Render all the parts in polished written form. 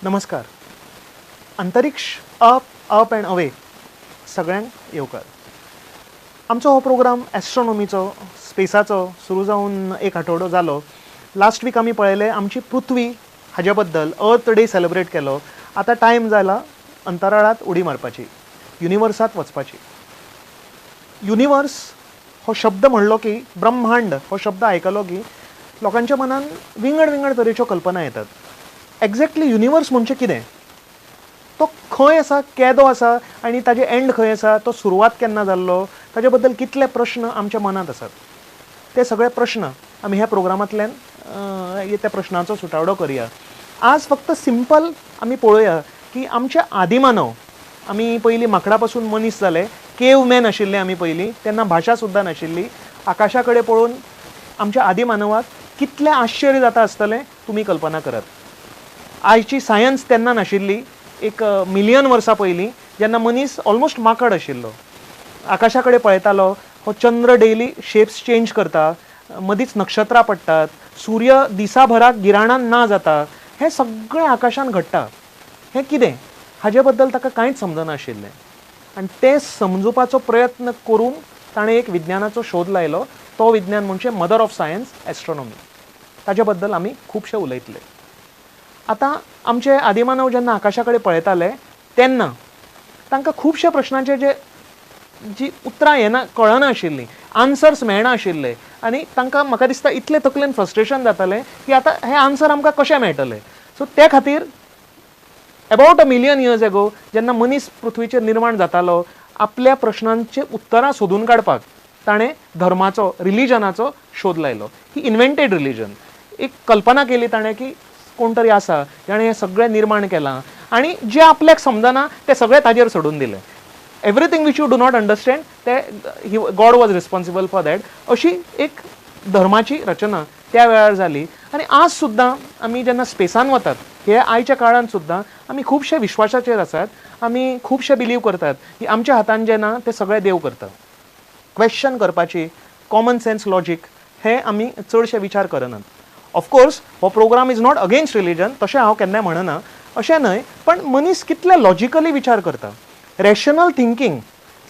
नमस्कार. अंतरिक्ष up up and away सगळ्यांक येवकार. आमचो हो प्रोग्राम एस्ट्रोनॉमीचो, स्पेसाचो सुरू जावन एक आठवडो जालो. लास्ट वीक आमी पळयलें आमची पृथ्वी हाज्या बद्दल, अर्थ डे सेलिब्रेट केलो. आतां टायम जाला अंतराळांत उडी मारपाची, युनिवर्सांत वचपाची. युनिवर्स हो शब्द म्हणलो की, ब्रह्मांड हो शब्द आयकलो की लोकांच्या मनान विंगड विंगड तरेच्यो कल्पना येतात. एक्झॅक्टली युनिवर्स म्हणजे कितें, तो खंय आसा, केदो आसा आनी ताजे एंड खंय आसा, तो सुरवात केन्ना जाल्लो, ताजे बद्दल कितले प्रश्न आमच्या मनांत आसात. ते सगळे प्रश्न आमी ह्या प्रोग्रामांतल्यान त्या प्रश्नाचो सुटावडो करया. आज फक्त सिंपल आमी पळोवया की आमचे आदिमानव, आमी पयलीं माकडा पासून मनीस जाले, केव मॅन आशिल्ले आमी पयलीं, तेन्ना भाशा सुद्दां नाशिल्ली. आकाशा कडेन पळोवन आमच्या आदिमानवाक कितलें आश्चर्य जाता आसतलें, तुमी कल्पना करात. आयची सायन्स तेन्ना नाशिल्ली. एक मिलियन वर्सां पयलीं जेन्ना मनीस ऑलमोस्ट माकड आशिल्लो, आकाशा कडेन पळयतालो, हो चंद्र डेली शेप्स चेंज करता, मदींच नक्षत्रां पडटात, सूर्य दिसाभराक गिराणान ना जाता, हें सगळें आकाशान घडटा, हें कितें, हाजे बद्दल ताका कांयच समजनाशिल्लें. आनी तें समजुपाचो प्रयत्न करून ताणें एक विज्ञानाचो शोध लायलो. तो विज्ञान म्हणजे मदर ऑफ सायन्स, एस्ट्रॉनॉमी. ताजे बद्दल आमी खुबशे उलयतले. आतां आमचे आदिमानव जेन्ना आकाशा कडेन पळयताले तेन्ना तांकां खुबशे प्रश्नांचे जे जी उतरां येना, कळना आशिल्लीं, आन्सर्स मेळना आशिल्ले आनी तांकां म्हाका दिसता इतलें तकलेन फ्रस्ट्रेशन जातालें की आतां हे आन्सर आमकां कशें मेळटले. सो ते खातीर about a million years ago जेन्ना मनीस पृथ्वीचेर निर्माण जातालो, आपल्या प्रश्नांची उत्तरां सोदून काडपाक ताणें धर्माचो, रिलिजनाचो शोध लायलो. He invented religion. एक कल्पना केली ताणें की कोण तरी आसा जाणें हें सगळें निर्माण केलां आनी जें आपल्याक समजना तें सगळें ताजेर सोडून दिलें. Everything which you do not understand, ते he God was responsible for that. अशी एक धर्माची रचना त्या वेळार जाली. आनी आज सुद्दां आमी जेन्ना स्पेसान वतात, हे आयच्या काळांत सुद्दां आमी खुबशे विश्वासाचेर आसात. आमी खुबशे बिलीव करतात की आमच्या हातान जें ना तें सगळें देव करता. क्वेश्चन करपाची, कॉमन सेन्स, लॉजीक हे आमी चडशे विचार करनात. ऑफकोर्स हो program is not against religion, तशें हांव केन्नाय म्हणना, अशें न्हय, पण मनीस कितले लॉजिकली विचार करता, रॅशनल थिंकींग,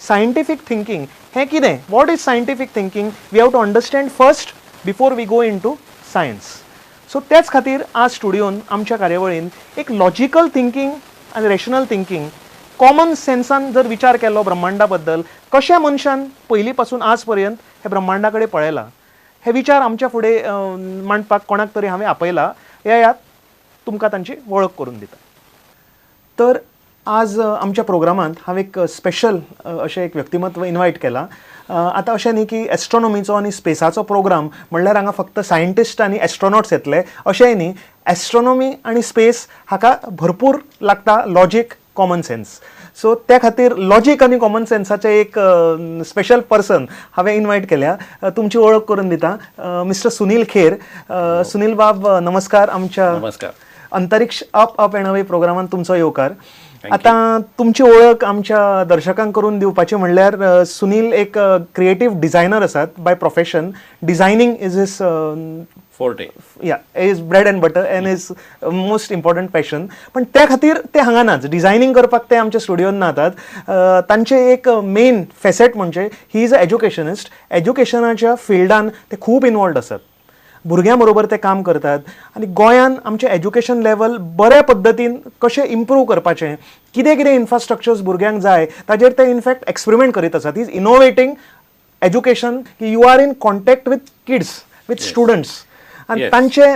सायंटिफीक थिंकींग हें कितें, what is scientific thinking, we have to understand first before we go into science. So त्याच खातीर आज स्टुडियोन आमच्या कार्यावळीन एक लॉजिकल थिंकींग आनी रॅशनल थिंकींग, कॉमन सेन्सान जर विचार केलो ब्रह्मांडा बद्दल, कशें मनशान पयलीं पासून आज पर्यंत हे ब्रह्मांडा कडेन पळयलां, हे विचार आमच्या फुडें मांडपाक कोणाक तरी हांवें आपयला. येयात, तुमकां तांची वळख करून दिता. तर आज आमच्या प्रोग्रामांत हांव एक स्पेशल अशें एक व्यक्तिमत्व इनवायट केलां. आतां अशें न्ही की एस्ट्रोनॉमीचो आनी स्पेसाचो प्रोग्राम म्हणल्यार हांगा फक्त सायंटिस्ट आनी एस्ट्रोनॉट्स येतले, अशेंय न्ही. एस्ट्रोनॉमी आनी स्पेस हाका भरपूर लागता लॉजीक, कॉमन सेन्स. सो त्या खातीर लॉजीक आनी कॉमन सेन्साचे एक स्पेशल पर्सन हांवें इनवायट केल्या. तुमची वळख करून दिता, मिस्टर सुनील खेर. सुनील बाब, नमस्कार. आमच्या नमस्कार. अंतरिक्ष अप अप अँड अवे प्रोग्रामान तुमचो येवकार. आतां तुमची वळख आमच्या दर्शकांक करून दिवपाची म्हणल्यार सुनील एक क्रिएटीव डिझायनर आसात by profession. Designing is his forte. Yeah, his bread and butter and his most important passion. पण त्या खातीर ते हांगा नाच, डिझायनींग करपाक ते आमच्या स्टुडियोन नातात. तांचे एक मेन फेसेट म्हणजे he is a educationist. एज्युकेशनाच्या फिल्डान ते खूब इनवॉल्ड आसात. भुरग्यां बरोबर ते काम करतात आनी गोंयान आमचें एज्युकेशन लेवल बऱ्या पद्दतीन कशें इम्प्रूव करपाचें, कितें कितें इन्फ्रास्ट्रक्चर्स भुरग्यांक जाय, ताजेर ते इनफॅक्ट एक्सपेरिमेंट करीत आसात. Is innovating education की you are in contact with kids, with students आनी तांचे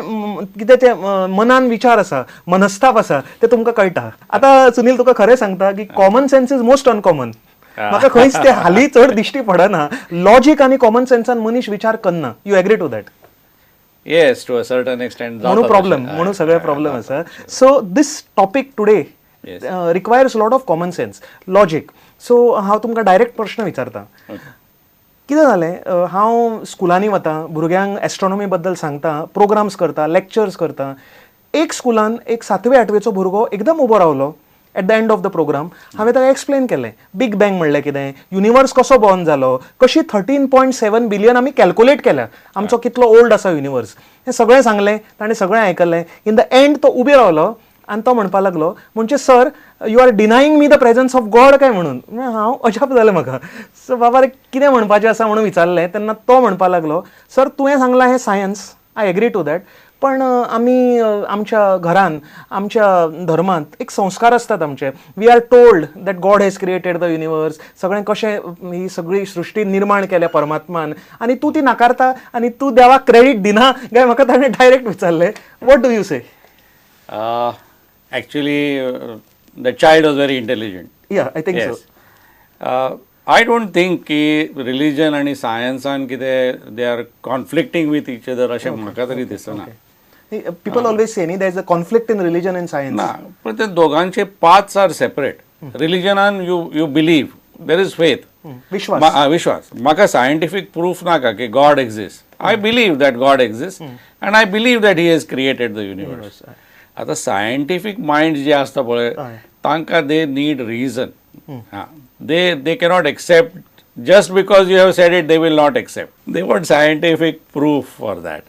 कितें ते मनान विचार आसा, मनस्ताप आसा, ते तुमकां कळटा. आतां सुनील, तुका खरें सांगता की common sense is most uncommon. म्हाका खंयच ते हालीं चड दिश्टी पडना. लॉजीक आनी कॉमन सेन्सान मनीस विचार करना. You agree to that? Yes, to a certain extent. म्हणून प्रॉब्लेम, म्हणून सगळे प्रॉब्लेम आसा. So this topic today requires lot of common sense, logic. So हांव तुमकां डायरेक्ट प्रश्न विचारता. कितें जालें, हांव स्कुलांनी वता, भुरग्यांक एस्ट्रॉनॉमी बद्दल सांगता, प्रोग्राम्स करता, लेक्चर्स करता. एक स्कुलान एक सातवे आठवेचो भुरगो एकदम उबो रावलो at the end of the program. हांवें ताका एक्सप्लेन केलें बिग बँग म्हणलें कितें, युनिवर्स कसो बॉर्न जालो, कशी 13.7 बिलियन आमी कॅल्कुलेट केल्या, आमचो कितलो ओल्ड आसा युनिवर्स, हें सगळें सांगलें. ताणें सगळें आयकलें. इन the end तो उबे रावलो. आनी तो म्हणपाक लागलो, म्हणजे "Sir, you are denying me the presence of God काय?" म्हणून. म्हळ्यार हांव अजाप जालें म्हाका. सो बाबा रे, कितें म्हणपाचें आसा म्हणून विचारलें तेन्ना तो म्हणपाक लागलो, "सर, तुवें सांगलां हें science, I agree to that, पण आमी आमच्या घरान, आमच्या धर्मांत एक संस्कार आसतात आमचे. We are told that God has created the universe. सगळें कशें ही सगळी सृश्टी निर्माण केल्या परमात्मान आनी तूं ती नाकारता आनी तूं देवाक क्रेडीट दिना काय?" म्हाका ताणें डायरेक्ट विचारलें. What do you say? Actually, the child was very intelligent. Yeah, I think so. Yes. I don't think की रिलिजन आणि सायन्सान कितें they are conflicting with each other अशें म्हाका तरी दिसना. People always say न्ही, there is a conflict in religion and science. ना, पण ते दोघांचे paths are separate. रिलिजनान you believe, there is faith. विश्वास. विश्वास. म्हाका सायंटिफीक प्रूफ नाका की God exist. I believe that God exist and I believe that he has created the universe. आता scientific mind जे आसता पळय, तांकां they need reason. हां, they cannot accept just because you have said it. They will not accept. They want scientific proof for that.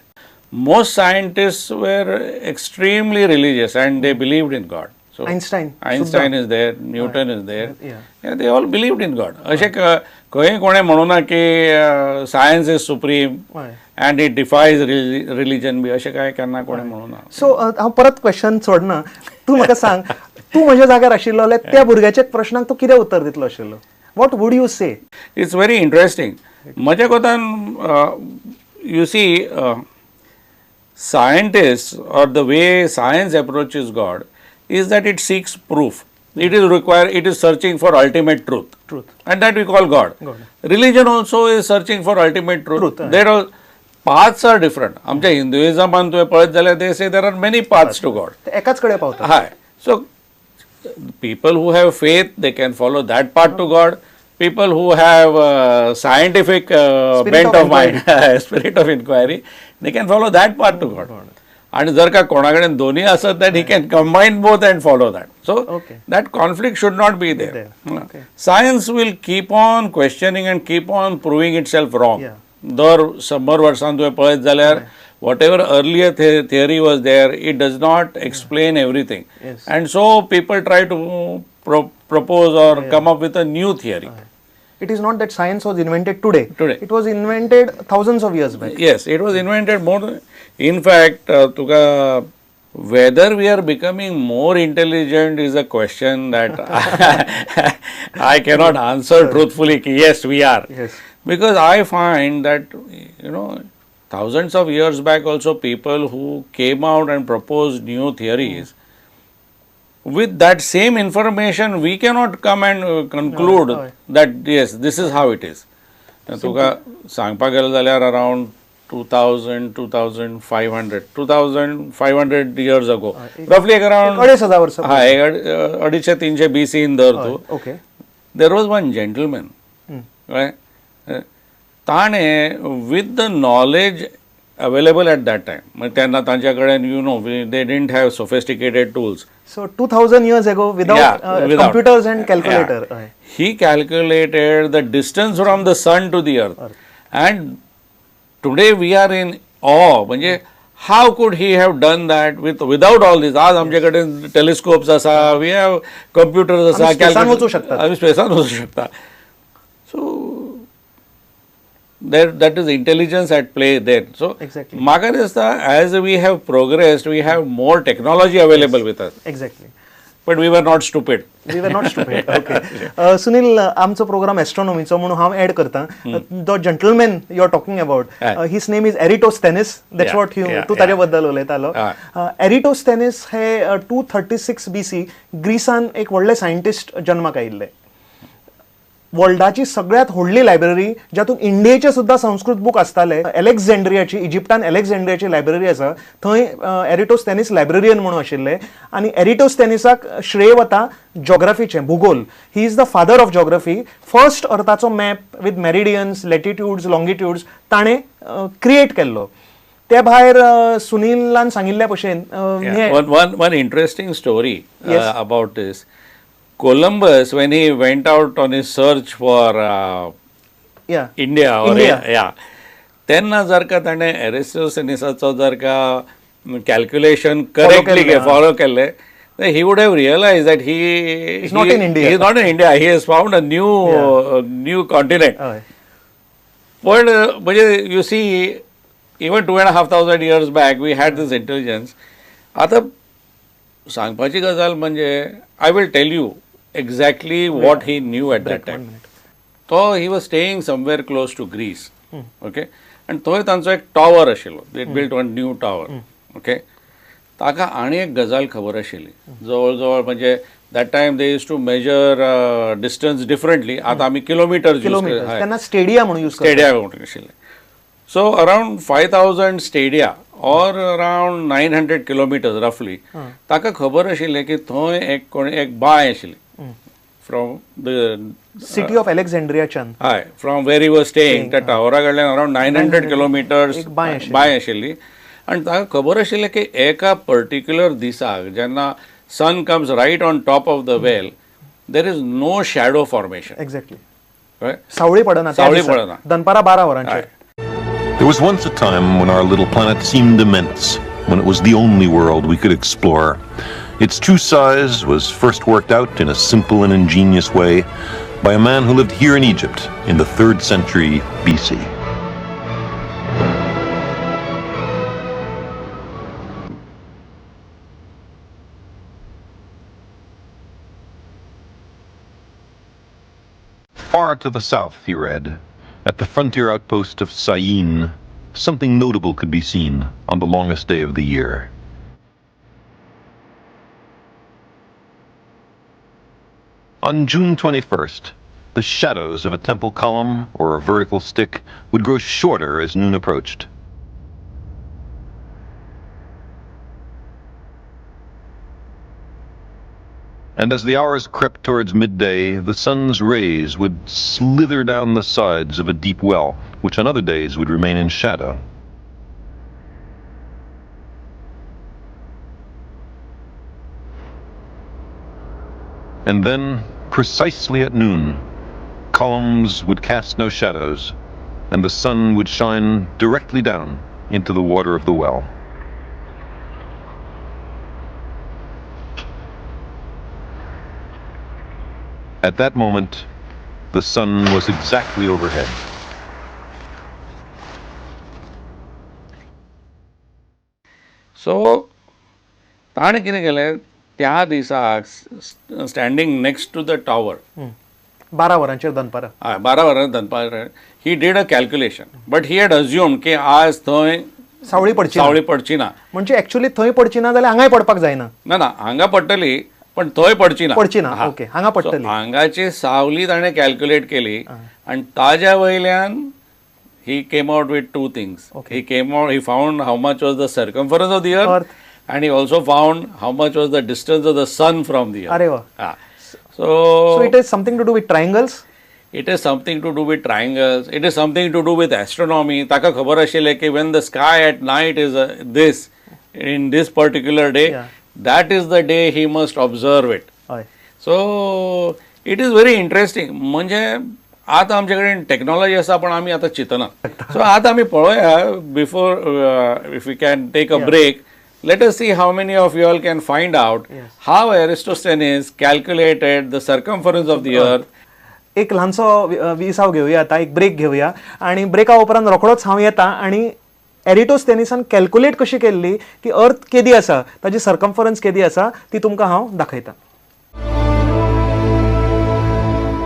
Most scientists were extremely religious and they believed in God. So Einstein. Einstein is there, Newton is there. Yeah, they all believed in God. अशें खंय कोणें म्हणूना ना की science is supreme and it defies religion बी, अशें काय केन्ना कोणें म्हणूना. So हांव परत क्वेश्चन सोडना. तूं म्हाका सांग, तूं म्हज्या जाग्यार आशिल्लो जाल्यार त्या भुरग्याच्या प्रश्नाक तूं कितें उत्तर दितलो आशिल्लो? What would you say? It's very interesting. म्हज्या कोतान, you see, scientists or the way science approaches God is that it seeks proof. It is require it is searching for ultimate truth. Truth. And that we call God. God. Religion also is searching for ultimate truth. Truth. There are paths are different. आमच्या हिंदुइझमान तुवें पळयत जाल्यार they say there are many paths to God. ते एकाच कडेन पावता. हय. So people who have faith, they can follow that path to God. People who have scientific Spirit bent of of mind, spirit of inquiry, they can follow that path to God. आणि जर का कोणाकडेन दोन्ही असत, that he can combine both and follow that. So that conflict should not be there. There. Science will keep on questioning and keep on proving itself wrong. दर 100 वर्सां तुवें पळयत जाल्यार, whatever earlier theory was there, it does not explain everything. And so people try to propose or come up with a new theory. It is not that science was invented today. Today. It was invented thousands of years back. Yes, it was invented more. In fact, तुका whether we are becoming more intelligent is a question that I cannot answer truthfully की yes, we are. Because I find that thousands of years back also, people who came out and proposed new theories, with that same information we cannot come and conclude that yes, this is how it is. तुका सांगपाक गेलो जाल्यार, around 2000, 2500, 2500 years ago roughly, एक around 2500 वर्सां. हा, एक अडीचशे तीनशे बीसीन धर तूं, okay there was one gentleman, कळ्ळें, ताणें with the knowledge available at that time, म्हणजे तेन्ना तांच्या कडेन they didn't have sophisticated tools. So 2000 years ago, without without. Computers and calculator. He calculated the distance from the sun to the earth. And today we are in awe. म्हणजे how could he have done that without all this? आज आमच्याकडे telescopes आसा, we have computers आसा. आमी स्पेसान वचूं शकतात. आमी स्पेसान वचूं शकता. So there, that is intelligence at play there. So म्हाका दिसता, as we have progressed, we have more technology available with us, but we were not stupid. We were not stupid. Okay, Sunil, आमचो programme एस्ट्रॉनॉमीचो म्हणून हांव add करता, the gentleman you are talking about, his name is Eratosthenes. That's what you तूं ताजे बद्दल उलयतालो. एरिटोस्थेनिस हे 236 BC ग्रीसान एक व्हडले सायंटिस्ट जन्माक आयिल्ले. वर्ल्डाची सगळ्यात व्हडली लायब्ररी, जातून इंडियेचे सुद्दां संस्कृत बूक आसताले, एलेक्झांड्रियाची, इजिप्टान एलेक्झांड्रियाची लायब्ररी आसा, थंय एरिटोस्थेनिस लायब्ररियन म्हणून आशिल्ले आनी एरिटोस्थेनिसाक श्रेय वता जॉग्राफीचें, भूगोल. He is the father of geography. First अर्थाचो map with meridians, latitudes, longitudes ताणें क्रिएट केल्लो. ते भायर सुनीलान सांगिल्ल्या भशेन हे One interesting story about this. Columbus, when he went out on his search for India, or India. Yeah, तेन्ना जर का ताणें एरिस्टोसेनिसाचो जर का कॅल्क्युलेशन करेक्टली केल्लें, फॉलो केल्लें, He would have realize that he He's not in India. He not in India, he has found a new continent. हय. पण म्हणजे you see, even 2,500 years back we had this intelligence. आतां सांगपाची गजाल म्हणजे I will tell you exactly what he knew at that time. तो he was staying somewhere close to Greece, okay, आनी थंय तांचो एक टॉवर आशिल्लो. They built one new tower, okay. ताका आनी एक गजाल खबर आशिल्ली, जवळ जवळ म्हणजे that time they used to measure distance differently. आतां आमी किलोमिटर. किलोमीटर, त्यांना स्टेडिया म्हणून यूज करतात. स्टेडिया म्हणून आशिल्ले. So around 5,000 stadia or around 900 kilometers roughly. ताका खबर आशिल्लें की थंय एक कोण एक बांय आशिल्ली फ्रॉम the city of अलेक्झांड्रियाच्यान. हय, from where he was staying, त्या टावरा कडल्यान अरावंड 900 किलोमिटर्स एक बांय आशिल्ली. बांय आशिल्ली. आनी ताका खबर आशिल्लें की एका पर्टिक्युलर दिसाक जेन्ना sun comes right on top of the well, there is no shadow formation. Exactly, सावळी पडना त्या सावळी दिसा. पडना. दनपारा 12 वरांचेर. There was once a time when our little planet seemed immense, when it was the only world we could explore. Its true size was first worked out in a simple and ingenious way by a man who lived here in Egypt in the 3rd century BC. Far to the south, he read, at the frontier outpost of Syene, something notable could be seen on the longest day of the year. On June 21st, the shadows of a temple column or a vertical stick would grow shorter as noon approached. And as the hours crept towards midday, the sun's rays would slither down the sides of a deep well, which on other days would remain in shadow. And then, precisely at noon, columns would cast no shadows, and the sun would shine directly down into the water of the well. At that moment, the sun was exactly overhead. So ताणें कितें केलें, त्या दिसाक standing next to the tower, 12 वरांचेर दनपारा. हय, 12 वरां दनपार, he did a calculation, but he had assumed की आज थंय सावळी पडची ना. सावळी पडची ना. म्हणजे ऍक्च्युली थंय पडची ना जाल्यार हांगाय पडपाक जायना. ना ना, हांगा पडटली पण थंय पडची ना. पडची ना, हा. ओके, हांगा पडटली. So, हांगाची सावली ताणें कॅल्क्युलेट केली आनी ताज्या वयल्यान he came out with two things. He came out, he found how much was the circumference of the earth, Earth. And he also found how much was the distance of the sun from the earth. अरे वा. हा. So so it is something to do with triangles. It is something to do with triangles. It is something to do with astronomy. ताका खबर आशिल्लें की when the sky at night is this in this particular day, that is the day he must observe it. हय. So it is very interesting. म्हणजे आतां आमचे कडेन technology आसा, पण आमी आतां चिंतना. सो आतां आमी पळोवया, before if you can take a break, let us see how many of you all can find out how Eratosthenes calculated the circumference of the earth. एक ल्हानसो विसाव घेवया आतां, एक ब्रेक घेवया आनी ब्रेका उपरांत रोखडोच हांव येता आनी एरिटोस्थेनिसान कॅल्क्युलेट कशी केल्ली की अर्थ केदी आसा, ताजी सर्कम्फरन्स केदी आसा, ती तुमकां हांव दाखयता.